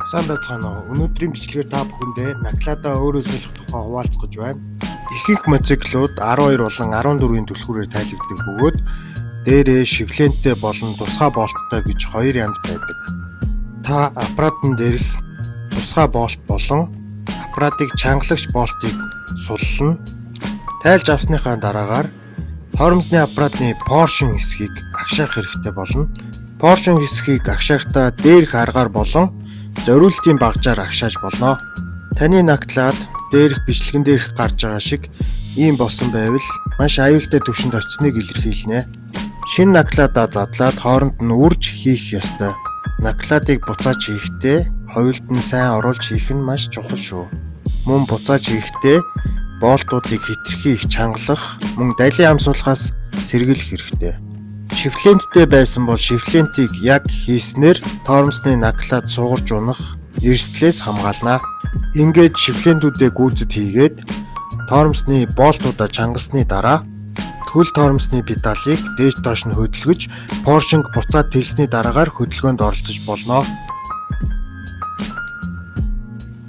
Сайн байцгаана уу? Өнөөдрийн бичлэгээр та бүхэндээ наклада өөрөө солих тухай хуваалцах гэж байна. Ихэнх мотоциклууд 12 болон 14-ийн түлхүүрээр тайлагддаг бөгөөд дээрээ шивлэнтэй болон тусгай болттой гэж хоёр янз байдаг. Та аппаратан дээрх тусгай болт болон аппаратыг чангалагч болтыг суллана. Тайлж авсныхаа дараагаар тормозны аппаратны поршень хэсгийг агшаах хэрэгтэй болно. Поршень хэсгийг агшаахдаа дээрх аргаар болон зориултын багжаар агшааж болно. Таны наклаад дээрх бичлэгэн дээрх гарч байгаа шиг ийм болсон байвал маш аюултай түвшинд очсныг илэрхийлнэ. Шинэ наклаадаа задлаад хооронд нь үрж хийх ёстой. Накладыг буцааж хийхдээ хувилд нь сайн оруулж хийх нь маш чухал шүү. Мөн буцааж хийхдээ болтуудыг хэтэрхий их чангалах, мөн далийн амсуулахаас сэргийлэх хэрэгтэй. Шивленттэй байсан бол шивлентийг яг хийснээр тормозны наклаад сугарч унах эрсдлээс хамгаална. Ингээд шивлентүүдээ гүйцэд хийгээд тормозны болтуудаа чангалсны дараа төл тормозны педалыг дээж доош нь хөдөлгөж поршинг буцаад тэлсний дараагаар хөдөлгөөнд оролцож болно.